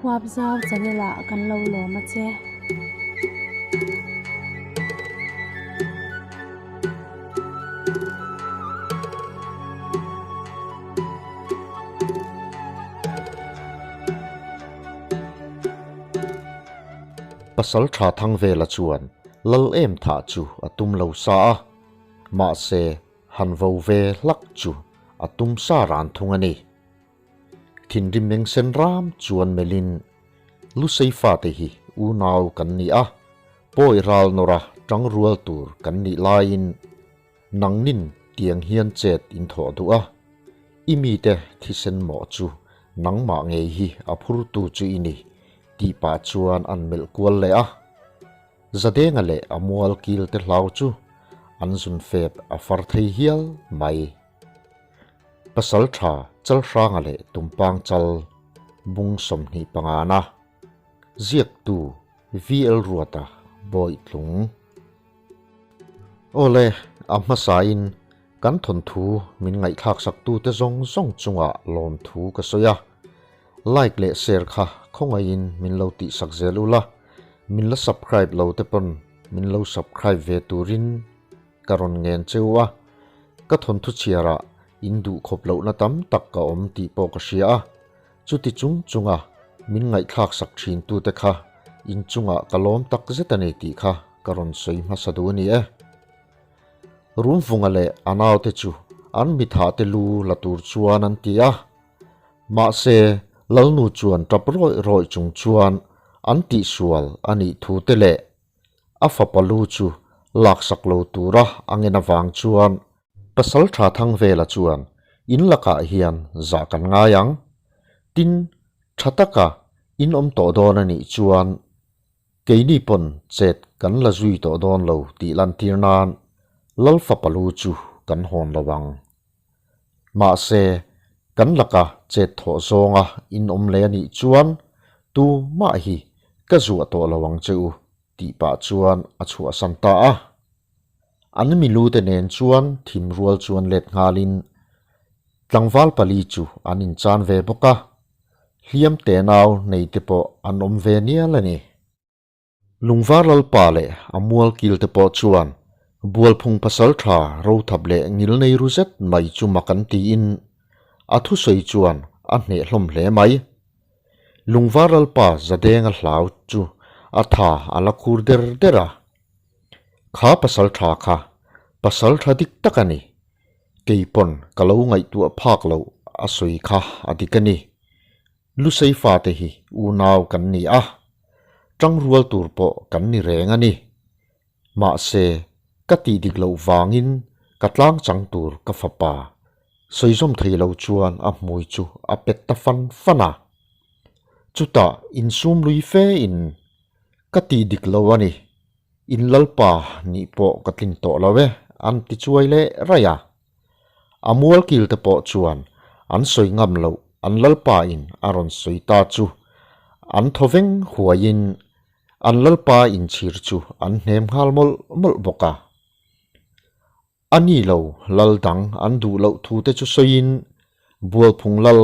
Huapzau channel ah kan lo lawm a che. Pasal tha Thangvela chuan lal em thah chu a tum lo sa a, mahse han vo ve hlak chu a tum sa ran thung a ni. Thinrim meng sen ram chuan melhin Lusei fate hi unau kan ni a, pawi ral nawra tang rual tur kan nih laiin nangnin tiang hian chet in thawh duh a, i mite thisen mawh chu nangmah ngei hi a phurtu chu i ni tih pah chuan an melh kual leh a. Zadenga leh a mual kil te hlau chu an zun fep a far thei hial mai. Pasal tha Chalhranga leh Tumpang Chal bung 25 na ziaktu VL Ruata Bawitlung. Awle, a hmasain kan thawnthu min ngaihthlak saktute zawng zawng chungah lawmthu ka sawi a. Like leh share kha khawngaihin min lo tihsak zel ula, min la subscribe lo te pawn min lo subscribe ve turin ka rawn ngen cheu a. Ka thawnthu chhiarah in duh khawp lohna tam tak ka awm tih pawh ka hria a, chuti chung chunga min ngaihthlak sak thin tute kha in chungah ka lawm tak zet a ni tih kha ka rawn sawi hmasa duh a ni e. Rumvunga leh a naute chu an mithahte lu la tur chuan an ti a. Mahse, Lalnu chuan tap rawih rawih chung chuan an tihsual a nih thu te leh a fapa lu chu laksak lo tura a ngen avang chuan Pasal tha Thangvela chuan in lakah hian zah kan ngai ang. Tin, tha taka in awm tawh dawn a nih chuan keini pawn chet kan la zui tawh dawn lo tih lantir nan Lal fapa lu chu kan hawn lo ang. Mahse, kan laka chet thawh zawnga in awm leh a nih chuan tu mah hi ka zuah tawh lo ang che u tih pah chuan a chhuahsan ta a. An milute nen chuan thim rual chuan let nghalin tlangval pali chu an inchan ve bawk a, hliam tenau nei te pawh an awm ve nial a ni. Lungvar Lalpa leh a mual kil te pawh chuan Bualphung pasal tha rothap leh ngil nei ru zet mai chu mak an tiin a thusawi chuan a hneh hlawm hle mai. Lungvar Lalpa Zadenga hlau chu a tha a la khur der der a. Kha pasal tha kha pasal tha dik tak a ni. Kei pawn ka lo ngaihtuah phak loh a sawi kha a dik a ni. Lusei fate hi unau kan ni a, tangrual tur pawh kan ni reng a ni. Mahse, ka tih dik loh vangin ka tlang chang tur ka fapa sawizawm thei lo chuan a hmui chu a pet ta fan fan a. Chutah insum lui fe in ka tih dik lo a ni, in lalpa nih pawh ka tlin tawh lo e an ti chuai leh raih a. A mualkil te pawh chuan an sawi ngam loh an lalpa in a rawn sawi ta chu an thaw veng huaiin an lalpa inchhir chu an hnem nghal mawlh mawlh bawk a. A ni lo lal dang an duh loh thu te chu sawiin Bualphung lal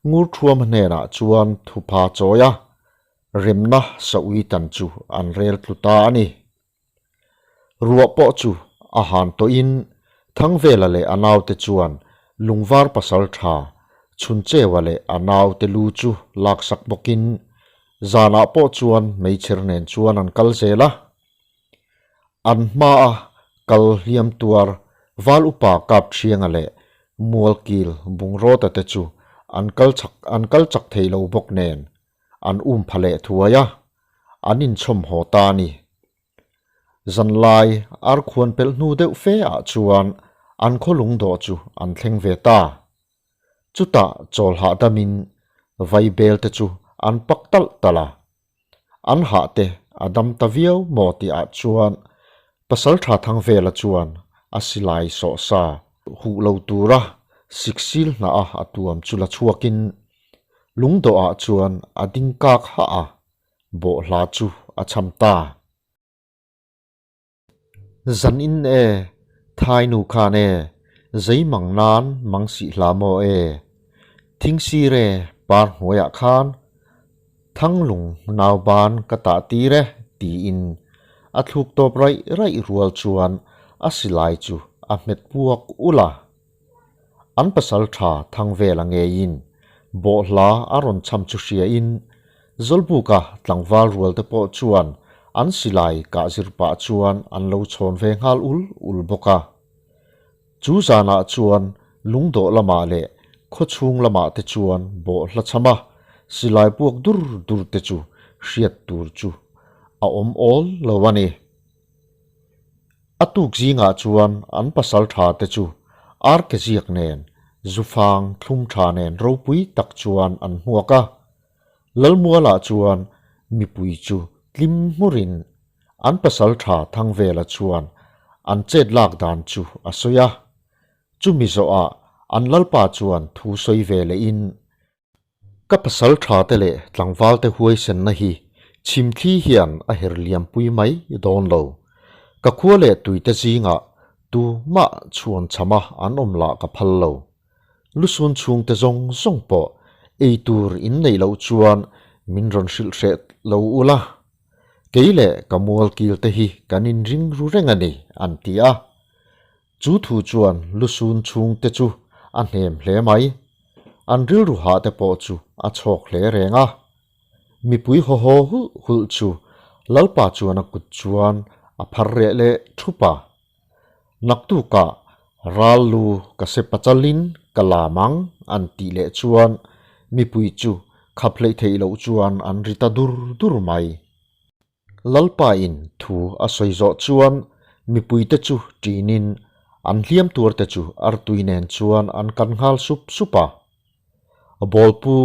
Ngurthuama hnenah chuan thupha chawi a, remna saui tan chu an rel tlu ta a ni. Ruah pawh chu a han tawhin Thangvela leh a naute chuan Lungvar pasal tha Chhuncheua leh a naute lu chu laksak bawkin zanah pawh chuan meichher nen chuan an kal zel a. An hmaa kal hliam tuar Val upa Kapṭhianga leh Mualkil Bungrawta te chu an kal chak an kal chak thei lo bawk nen an um pha leh thuai a, an inchhawm haw ta a ni. Zanlai ar khuan pelh hnu deuh fe ah chuan an khaw lung dawh chu an thleng ve ta. Chutah chawl hahdamin vai bel te chu an pak talh talh a. An hah te a dam ta viau maw tih ah chuan Pasaltha Thangvela chuan a silai sawh sa huh lo tura siksil hnah a a tuam chu la chhuakin Lungdawhah chuan a ding kak hah a, bawhhla chu a cham ta. Zan in e, thai nu khan e, zei mang nan mang sih hla maw e, thing sir e, par hnuaiah khan. Thanglung nauban ka tah tir e tiin a thluk tawp raih raih rual chuan a silai chu a hmet puak ulh a. An pasal tha Thangvela ngeiin bawhhla a rawn cham chu hriain Zawlbuka tlangval rual te pawh chuan an silai kah zir pah chuan an lo chhawn ve nghal ul ul bawk a. Chu zanah chuan lungdawh lamah leh khawchhung lamah te chuan bawhhla cham a, silai puak dur dur te chu hriat tur chu a awm awl lo a ni. A tuk zingah chuan an pasal tha te chu ar ke ziak nen, zufang thlum tha nen ropui tak chuan an hmuak a. Lalmualah chuan mipui chu tlim hmurin an pasal tha Thangvela chuan an chet lak dan chu a sawi a. Chumi zawhah an lalpa chuan thu sawi ve lehin, Ka pasal tha te leh tlangval te huaisenna hi chhimthli hian a her liampui mai dawn lo. Ka khua leh tuite zingah tu mah chhuan chhama an awm lah ka phal lo. Lusun chhungte zawng zawng pawh ei tur in neih loh chuan min rawn hrilh hreh lo ula. Kei leh ka mualkil te hi kan inring ru reng a ni, an ti a. Chu thu chuan lusun chhungte chu a hnem hle mai. An rilru hah te pawh chu a chhawk hle reng a. Mipui haw haw hulh hulh chu Lalpa chuan a kut chuan a phar reh leh thup a. Naktukah ral lu ka se pachalin ka lam ang an tih leh chuan mipui chu khap hleih theih loh chuan an ri ta dur dur mai. Lalpa in thu a sawi zawh chuan mipuite chu ṭinin an hliam tuarte chu artui nen chuan an kan nghal sup sup a. Bawlpu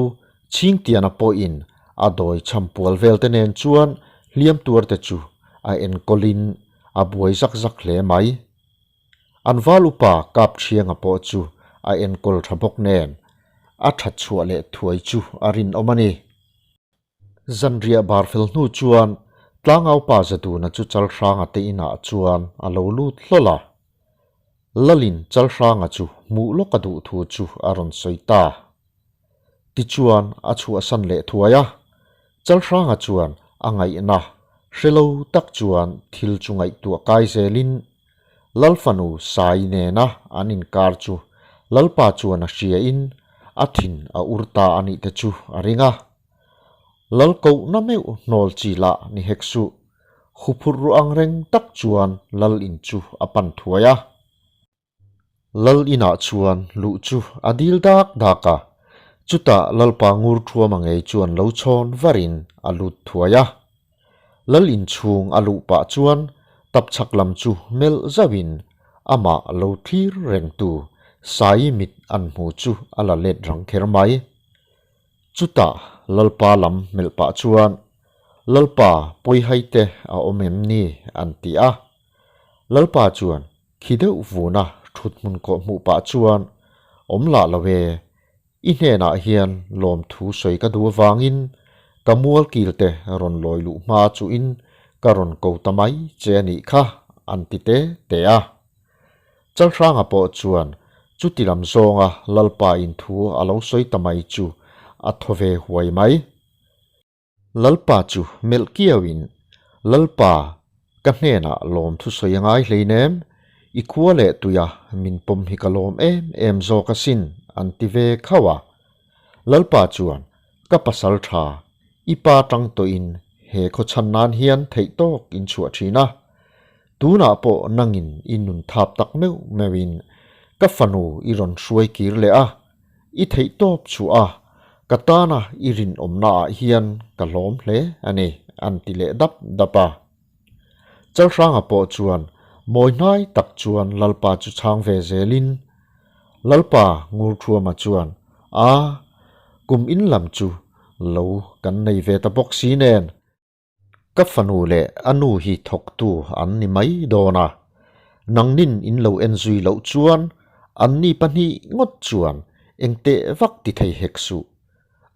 Chhingtiana pawhin a dawi chham pual velte nen chuan hliam tuarte chu a enkawlin a buai zak zak hle mai. An val upa Kapṭhianga pawh chu a enkawl ṭha bawk nen a ṭhat chhuah leh thuai chu a rinawm a ni. Zanriah bar fel hnu chuan Tlangaupa Zaduna chu Chalhranga te inah chuan a lo lut hlawl a. Lalin Chalhranga chu hmuh lawk a duh thu chu a rawn sawi ta. Tichuan a chhuahsan leh thuai a. Chalhranga chuan a ngaihna hre lo tak chuan thil chu ngaihtuah kai zelin Lalfanu Sai nena an inkar chu Lalpa chuan a hriain a thin a ur ta a nih te chu a ring a. Lal kohna meuh hnawl chi lah ni hek suh. Huphurh ruh ang reng tak chuan Lal in chu a pan thuai a. Lal inah chuan luh chu a dil dak dak a, chutah Lalpa ngur thuama ngei chuan lo chhawn varin a lut thuai a. Lal inchhung a luh pah chuan tapchhak lam chu melh zauhin amah lo thlir rengtu Sai mit an hmu chu a la let rang kher mai. Chutah Lalpa lam melh pah chuan, Lalpa pawihai te a awm em ni? an ti a. Lalpa chuan khi deuh vuna thut hmun kawh hmuh pah chuan, Awm lah lo e, I hnenah hian lawmthu sawi ka duh avangin ka mualkil te rawn lawi luh hma chuhin ka rawn ko ta mai che a nih kha, an ti te te a. Chalhranga pawh chuan chuti lam zawnga Lalpa in thu a lo sawi ta mai chu a thaw ve huai mai. Lalpa chu melh kiauin, Lalpa, ka hnenah lawmthu sawi a ngai hleinem, i khua leh tuia min pawm hi ka lawm em em zawk asin, an ti ve khauh a. Lalpa chuan, Ka pasal tha, i pa tang tawhin he khaw chhan nan hian theih tawk in chhuah thin a. Tunah pawh nangin i nun thap tak meuh meuhin ka fanu i rawn hruai kir leh a. I theih tawp chhuah a, ka tana i rinawmnaah hian ka hlawm hle a ni, an ti leh dap dap a. Chalhranga pawh chuan mawi hnai tak chuan Lalpa chu chhang ve zelin, Lalpa Ngurthuama chuan, A, kum in lam chu lo kan nei ve ta bawk si nen, Ka fanu leh a nu hi thawktu an ni mai dawn a, nangnin in lo en zui loh chuan anni pahnih ngawt chuan engteh vak ti thei hek suh.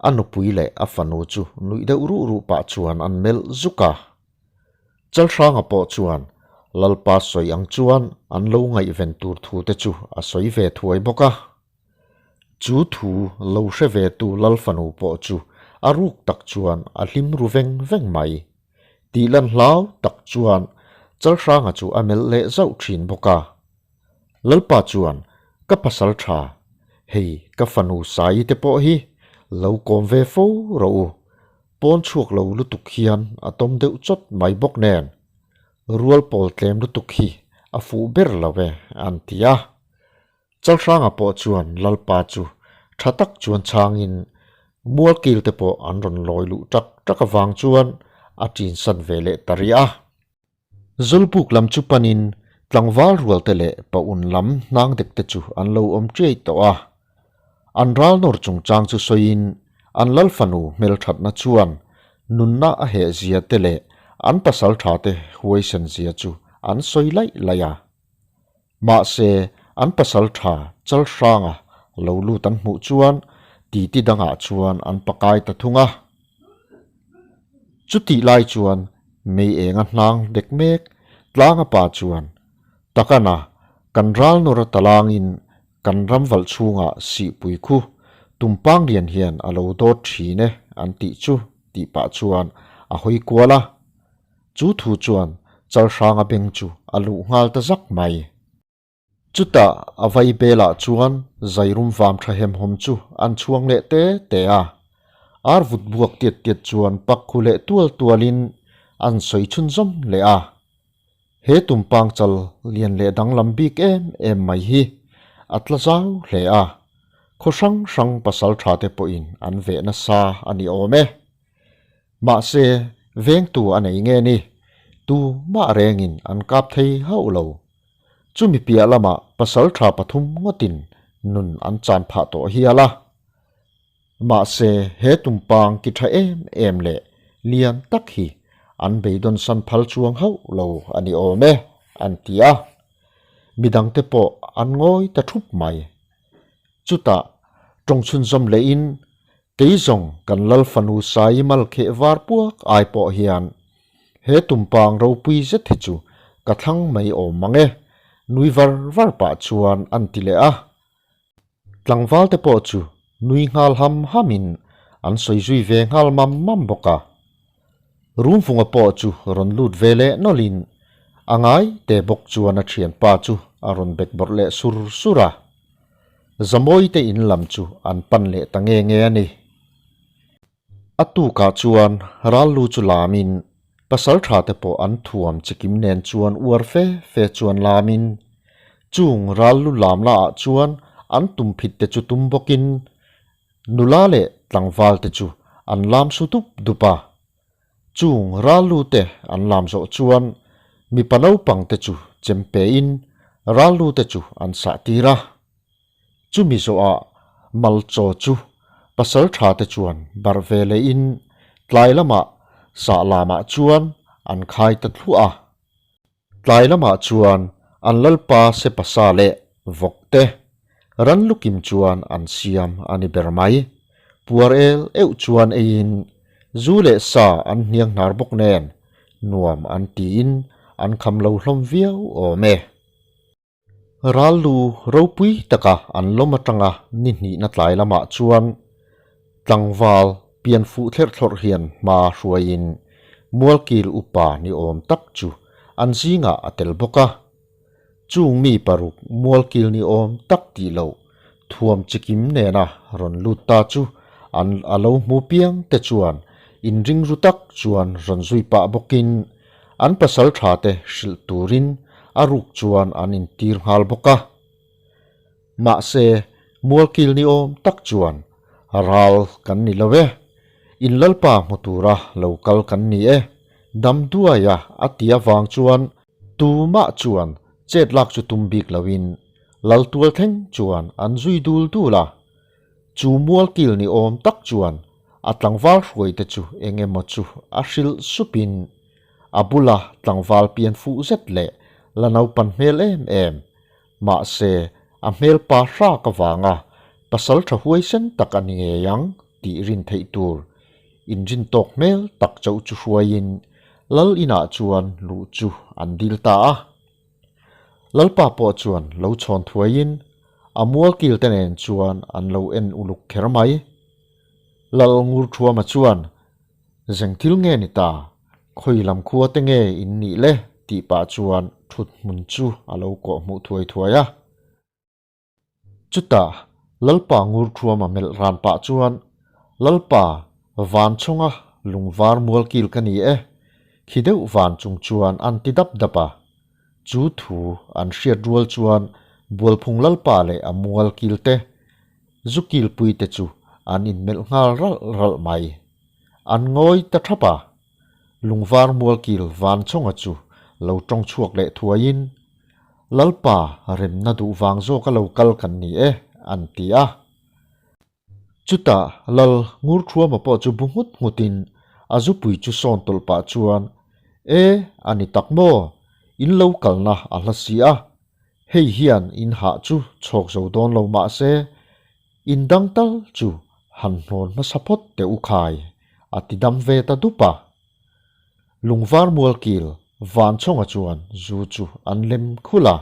A nupui leh a fanu chu nuih deuh ruh ruh pah chuan an melh zuk a. Chalhranga pawh chuan Lalpa sawi ang chuan an lo ngaihven tur thu te chu a sawi ve thuai bawk a. Chu thu lo hre ve tu Lalfanu pawh chu a ruk tak chuan a hlim ru veng veng mai. Tih lan hlau tak chuan Chalhranga chu a melh leh zauh thin bawk a. Lalpa chuan, Ka pasal tha, hei ka fanu Saii te pawh hi lo kawm ve fo rawh u, pawn chhuak lo lutuk hian a tawm deuh chawt mai bawk nen, rual pawl tlem lutuk hi a fuh ber lo e, an ti a. Chalhranga pawh chuan Lalpa chu tha tak chuan chhangin mualkil te pawh an rawn lawi luh tak tak avang chuan a ṭinsan ve leh ta rih a. Zawlbuk lam chu panin tlangval rual te leh paun lam hnang dek te chu an lo awm ṭiai tawh a. An ral nawr chungchang chu sawiin an lal fanu hmelṭhatna chuan nunna a heh zia te leh an pasalṭha te huaisen zia chu an sawi laih laih a. Mahse, an pasal tha Chalhranga lo lut an hmuh chuan titi dangah chuan an pakai ta thung a. Chutih lai chuan mei enga hnang dek mek tlanga pa chuan, Takana, kan ral nawr a talangin kan ram valh chhungah sihpui khu tumpang lian hian a lo dawt thin e an tih chu tih pah chuan a hawi kual a. Chu thu chuan Chalhranga beng chu a luh nghal ta zak mai. Chutah a vai belah chuan zairum vam tha hemhawm chu an chhuang leh te te a. Ar vut buak tiat tiat chuan pak khu leh tual tualin an sawi chhunzawm leh a. He tumpang chal lian leh danglam bik em em mai hi a tla zau hle a. Khaw hrang hrang pasal tha te pawhin an veh nasa a ni awm e. Mahse, vengtu a nei nge ni? Tu mah rengin an kap thei hauh lo. Chumi piah lamah pasal tha pathum ngawtin nun an chan phah tawh hial a. Mahse, he tumpang ki tha em em leh lian tak hi an beidawn san phal chuang hauh lo a ni awm e, an ti a. Midangte pawh an ngawi ta thup mai. Chutah, tawng chhunzawm lehin Kei zawng kan Lal fanu Saii Malkheh var puak ai pawh hian he tumpang ropui zet hi chu ka thlang mai awm mang e, nui var var pah chuan an ti leh a. Tlangval te pawh chu nui nghal ham hamin an sawi zui ve nghal mam mam bawk a. Rumvunga pawh chu rawn lut ve leh nawlhin a ngai te bawk chuan a thianpa chu a rawn bek bawrh leh sur sur a. Zamawi te in lam chu an pan leh ta nge nge a ni. A tukah chuan Rallu chu lamin pasaltha te pawh an thuam chikim nen chuan uar fe fe chuan lamin chung Rallu lam la ah chuan an tumphit te chu tum bawkin Nula leh tlangval te chu an lam su dup dup a. Chung rallu te an lam zawh chuan mipa naupang te chu chem pein rallu te chu an sah tir a. Chumi zawhah Malchaw chu pasal tha te chuan barh ve lehin tlai lamah sah lamah chuan an khai ta thluah a. Tlai lamah chuan an lalpa Sepasa leh vawk te ran lukim chuan an siam a ni ber mai. Puar el euh chuan eiin zu leh sa an hniang hnar bawk nen nuam an tiin an kham lo hlawm viau awm e. Rallu ropui taka an lawm atanga ni hnihna tlai lamah chuan tlangval pian fuh thlerh thlawrh hian hma hruaiin Mualkil upa ni awm tak chu an zingah a tel bawk a. Chung mi paruk Mualkil ni awm tak tih loh thuam chikim nena rawn lut ta chu an a lo hmu piang te chuan inring ru tak chuan rawn zui pah bawkin An pasal tha te hrilh turin a ruk chuan an intir nghal bawk a. Mahse, mualkil ni awm tak chuan, Ral kan ni lo e, in lalpa hmu tura lo kal kan ni e, dam duaia a ti avang chuan tumah chuan chet lak chu tum bik loin lal tual thleng chuan an zui dul dul a. Chu mualkil ni awm tak chuan a tlangval hruaite chu eng emaw chu a hrilh supin a bula tlangval pian fuh zet leh la naupan hmel em em, mahse a hmel pa hrak avanga pasal tha huaisen tak a ni ngei ang tih rin theih tur inrin tawk hmel tak chauh chu hruaiin lal inah chuan luh chu an dil ta a. Lalpa pawh chuan lo chhawn thuaiin a mualkil te nen chuan an lo en uluk kher mai. Lal Ngurthuama chuan, Zeng thil nge ni ta? Khawi lam khua te nge in nih le? tih pah chuan thut hmun chu a lo kawh hmuh thuai thuai a. Chutah Lalpa Ngurthuama melh ran pah chuan, Lalpa, van chunga lungvar mualkil ka ni e, khi deuh van chung chuan an ti dap dap a. Chu thu an hriat rual chuan Bualphung Lalpa leh a mualkil te, zu kilpui te chu an inmelh nghal ralh ralh mai. An ngawi ta thap a. Lungvar mualkil van chawnga chu lo tawng chhuak leh thuaiin, Lalpa remna duh vang zawka lo kal kan ni e, an ti a. Chutah Lal Ngurthuama pawh chu bu nghut nghutin a zupui chu sawn tawlh pah chuan, E, a ni tak maw? In lo kalna a hla si a. Hei hian in hah chu chhawk zo dawn lo mah se, in dang tal chu han hnawn hmasa phawt teh u khai, a ti dam ve ta dup a. Lungvar mualkil Vanchhawnga chuan zu chu an lem khulh a.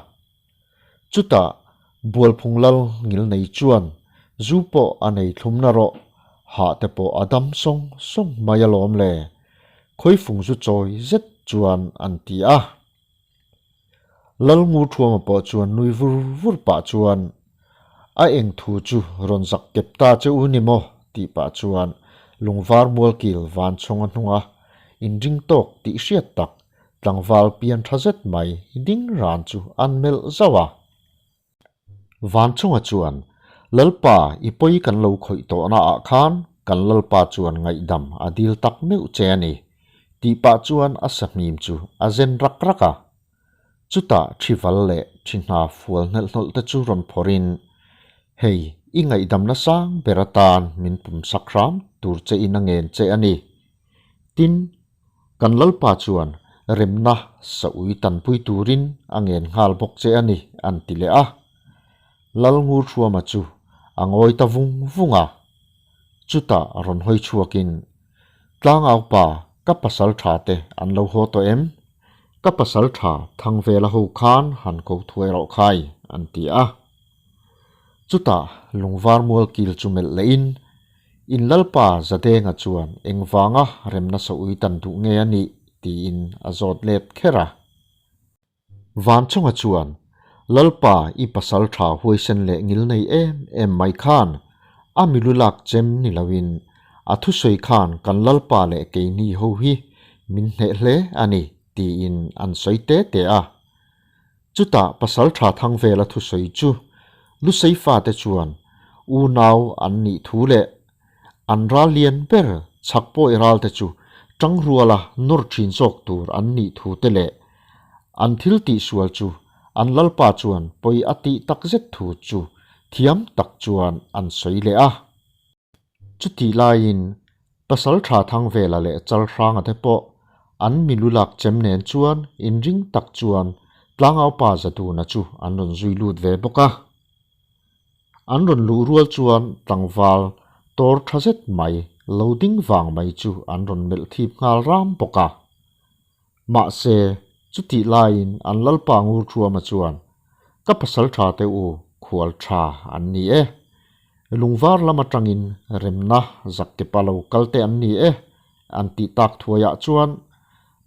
Chutah Bualphung lal ngil nei chuan zu pawh a nei thlum na rawh, hah te pawh a dam sawng sawng mai alawm le, khawifung zu chawi zet chuan an ti a. Lal Ngurthuama pawh chuan nui vur vur pah chuan, A eng thu chu rawn zak kep ta che u ni maw? tih pah chuan lungvar mualkil van chhawng a hnunga inring tawk tih hriat tak tlangval pian tha zet mai ding ran chu an melh zauh a. Vanchunga chuan, Lalpa, i pawi kan lo khawih tawhna ah khan kan Lalpa chuan ngaihdam a dil tak meuh che a ni, tih pah chuan a sahmim chu a zen rak rak a. Chutah thival leh thi hna fual hnelh hnawlh te chu rawn phawrhin, Hei, i ngaihdamna sang ber atan min pum sak hram tur che in a ngen che a ni. Tin, Kan Lalpa chuan remna saui tanpui turin a ngen nghal bawk che a ni, an ti leh a. Lal Ngurthuama chu a ngawi ta vung vung a. Chutah rawn hawi chhuakin, Tlangau pa, ka pasal tha te an lo haw tawh em? Ka pasal tha Thangvela ho khan han ko thuai rawh khai, an ti a. Chutah lungvar mual kil chu melh lehin, In Lalpa Zadenga chuan engvanga remna saui tan duh nge a nih? tiin a zawt let kher a. Vanchunga chuan, Lalpa i pasal tha huaisen leh ngil nei em em mai khan a milu lak chem ni loin a thusawi khan kan Lalpa leh keini ho hi min hneh hle a ni tiin an sawi te te a. Chutah Pasalṭha Thangvela thusawi chu Lusei fate chuan unau an nih thu leh an ral lian ber chhak pawi ralte chu ṭangruala nawr ṭhin zawk tur an nih thu te leh an thil tihsual chu an Lalpa chuan pawi a tih takzet thu chu thiam tak chuan an sawi leh a. Chutih laiin Pasalṭha Thangvela leh Chalhranga te pawh an milu lak chem nen chuan inring tak chuan Tlangaupa Zaduna chu an rawn zui lut ve bawk a. An rawn luh rual chuan tlangval tawr tha zet mai lo ding vang mai chu an rawn melh thip nghal ram bawk a. Mahse, chutih laiin an Lalpa Ngurthuama chuan, Ka pasalṭha te u, khual ṭha an ni e. Lungvar lam atangin remna zakkepa lo kal te an ni e, an tih tak thuaiah chuan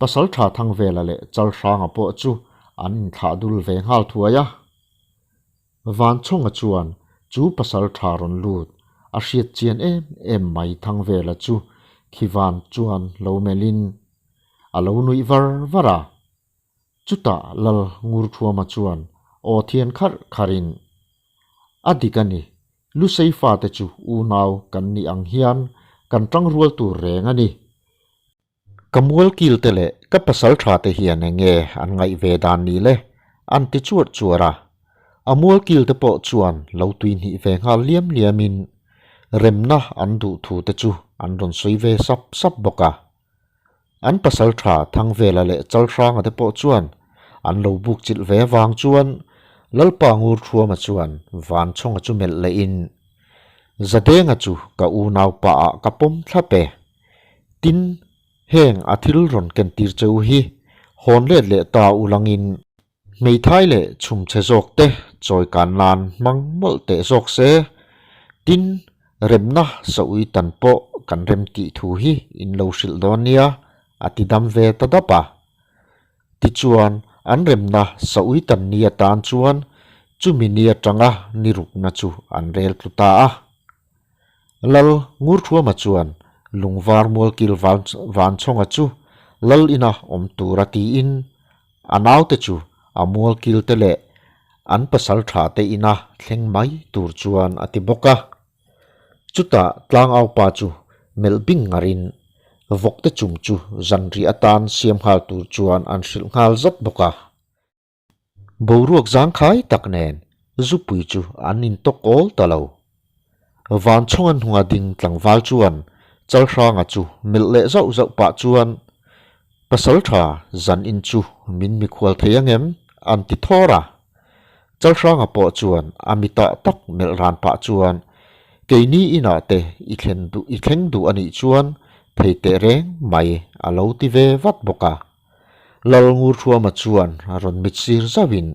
Pasalṭha Thangvela leh Chalhranga pawh chu an inthlah dul ve nghal thuai a. Vanchhawnga chuan chu pasalṭha rawn lut a hriat chian em em mai Thangvela chu Khivan chuan lo melhin a lo nuih var var a. Chutah Lal Ngurthuama chuan aw thian kharh kharhin, A dik a ni, Lusei fate chu unau kan nih ang hian kan tangrual tur reng a ni. Ka mualkil te leh ka pasal tha te hian eng nge an ngaih ve dan ni le? an ti chuarh chuarh a. A mualkil te pawh chuan lo tui hnih ve nghal liam liamin remna an duh thu te chu an rawn sawi ve sap sap bawk a. An pasal tha Thangvela leh Chalhranga te pawh chuan an lo buk chilh ve avang chuan Lalpa Ngurthuama chuan Vanchhawnga chu melh lehin, Zadenga chu ka unaupa ah ka pawm thlap e. Tin, heng a thil rawn kentir che u hi hawn let leh ta u langin Hmeithai leh chhumchhe zawk te chawi kan nan hmang mawlh teh zawk se. Tin, Remna saui tan pawh kan rem tih thu hi in lo hrilh dawn nia, a ti dam ve ta dap a. Tichuan, an remna saui tan ni atan chuan chumi ni atanga ni rukna chu an rel tlu ta a. Lal Ngurthuama chuan Lungvar Mualkil Vanchhawnga chu Lal ina awm tura tiin a naute chu a mualkilte leh an pasal tha te ina thleng mai tur chuan a ti bawk a. Chutah tlangaupa chu melh bing ngarin vawkte chung chu zanriah atan siam nghal tur chuan an hrilh nghal zat bawk a. Boruak zangkhai tak nen zupui chu an intawk awl ta lo. Vanchhawnga hnunga ding tlangval chuan Chalhranga chu melh leh zauh zauh pah chuan, Pasaltha zan in chu min mikhual thei angem? an ti thawr a. Chalhranga pawh chuan a mitah tak melh ran pah chuan, Keini inah te i thlen duh i thleng duh a nih chuan thei teh reng mai a lo ti ve vat bawk a. Lalngurthuama chuan rawn mit sir zauhin,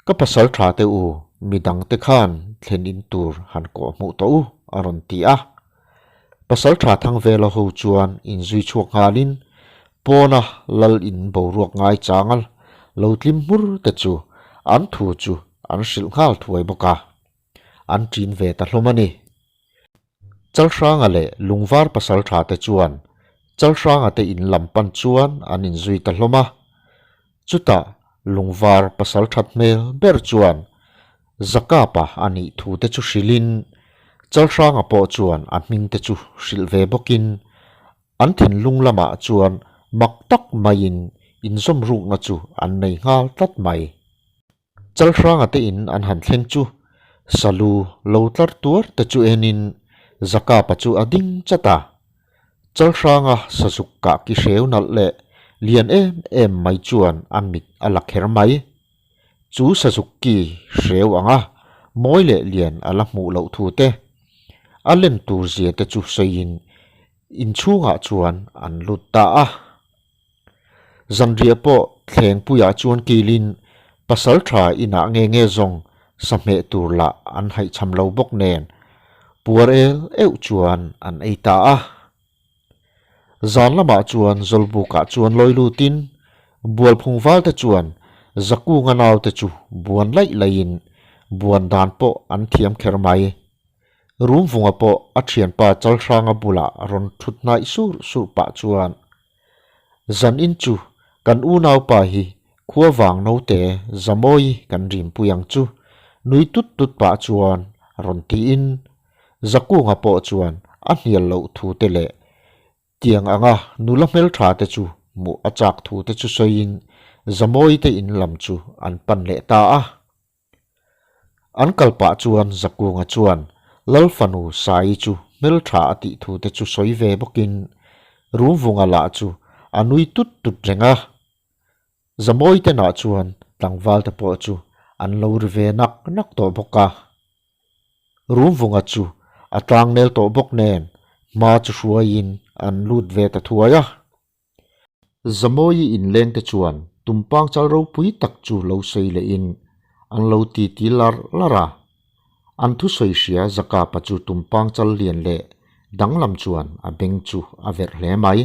Ka pasal tha te u, midang te khan thlen in tur han kawh hmuh tawh u, a rawn ti a. Pasal tha thang vela ho chuan inzui chhuak nghalin pawna lal in boruak ngai changa lo tlim hmur te chu an thu chu an hrilh nghal thuai bawk a, an ṭin ve ta hlawm a ni. Chalhranga leh Lungvar pasal tha te chuan Chalhranga te in lam pan chuan an inzui ta hlawm a. Chutah Lungvar pasal that hmel ber chuan Zakapa a nih thu te chu hrilhin Chalhranga pawh chuan a hming te chu hrilh ve bawkin an thinlung lamah chuan mak tak maiin inzawm rukna chu an nei nghal tlat mai. Chalhranga te in an han thleng chu Salu lo tlar tuar te chu enin Zakapa chu a ding chat a. Chalhranga sazuk kah ki hreu nalh leh lian em em mai chuan a mit a la kher mai. Chu sazuk ki hreu anga mawi leh lian a la hmuh loh thu te, a len tur zia te chu sawiin inchhungah chuan an lut ta a. Zanriah pawh thlengpuiah chuan kilin pasal tha inah nge nge zawng sa hmeh tur lah an haihchham lo bawk nen puar el euh chuan an ei ta a. Zan lamah chuan Zawlbukah chuan lawi lutin Bualphung valte chuan Zakunga naute chu buan laih laihin buan dan pawh an thiam kher mai. Rumvunga pawh a thianpa Chalhranga bulah rawn thut hnaih sur sur pah chuan Zan in chu kan unaupa hi khua vang naute Zamawi kan rimpui ang chu nui tut tut pah chuan rawn tiin Zakunga pawh chuan a hnial loh thu te leh tiang anga nula hmeltha te chu hmuh a chak thu te chu sawiin Zamawi te in lam chu an pan leh ta a. An kal pah chuan Zakunga chuan Lal fanu Saii chu hmeltha a tih thu te chu sawi ve bawkin Rumvunga lah chu a nui tut tut reng a. Zamawi te nah chuan tlangval te pawh chu an lo ri ve nak nak tawh bawk a. Rumvunga chu a tlangnel tawh bawk nen hma chu hruaiin an lut ve ta thuai a. Zamawi inleng te chuan tumpang chal ropui tak chu lo sawi lehin an lo ti ti lar lar a. An thusawi hria Zakapa chu tumpang chal lian leh danglam chuan a beng chu a verh hle mai.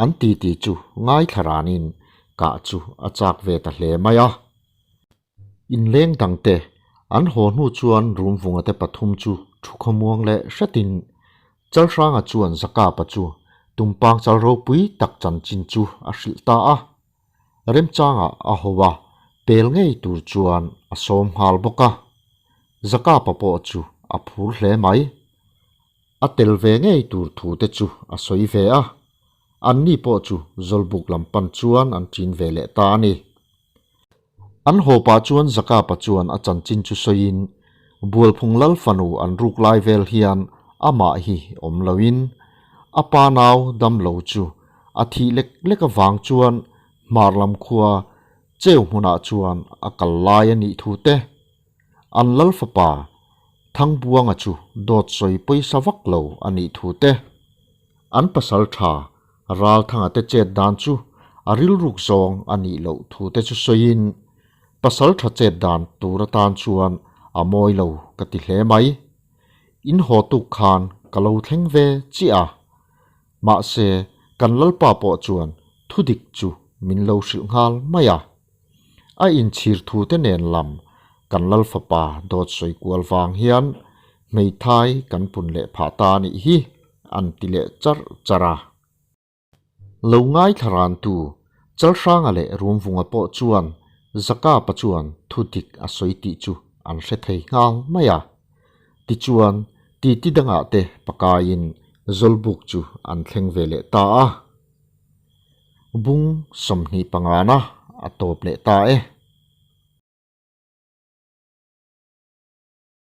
An ti ti chu ngaithla ranin kah chu a chak ve ta hle mai a. Inleng dangte an haw hnu chuan Rumvunga te pathum chu thu khawmuang leh hretin Chalhranga chuan Zakapa chu tumpang chal ropui tak chanchin chu a hrilh ta a. Remchangah a ho a, pel ngei tur chuan a sawm nghal bawk a. Zakapa pawh chu a phur hle mai. A tel ve ngei tur thu te chu a sawi ve a. Anni pawh chu Zawlbuk lam pan chuan an ṭin ve leh ta a ni. An haw pah chuan Zakapa chuan a chanchin chu sawiin, Bualphung Lal fanu an ruk lai vel hian amah hi awm loin a pa nau dam lo chu a thih lek lek avang chuan hmar lam khua cheu hmunah chuan a kal lai a nih thu te, an Lal fapa Thangbuanga chu dawt sawi pawisa vak lo a nih thu te, an pasal tha Ralthanga te chet dan chu a rilruk zawng a nih loh thu te chu sawiin, pasal tha chet dan tur atan chuan a mawi lo ka ti hle mai. In haw tuk khan ka lo thleng ve chiah a. Mahse, kan Lalpa pawh chuan thudik chu min lo hrilh nghal mai a. A inchhir thu te nen lam kan Lal fapa dawt sawi kual vang hian hmeithai kan pun leh phah ta a nih hi, an ti leh charh charh a. Lo ngaithla rantu Chalhranga leh Rumvunga pawh chuan Zakapa chuan thu dik a sawi tih chu an hre thei nghal mai a. Tichuan, titi dangah te pakaiin Zawlbuk chu an thleng ve leh ta a. Bung 25 na a tawp leh ta e.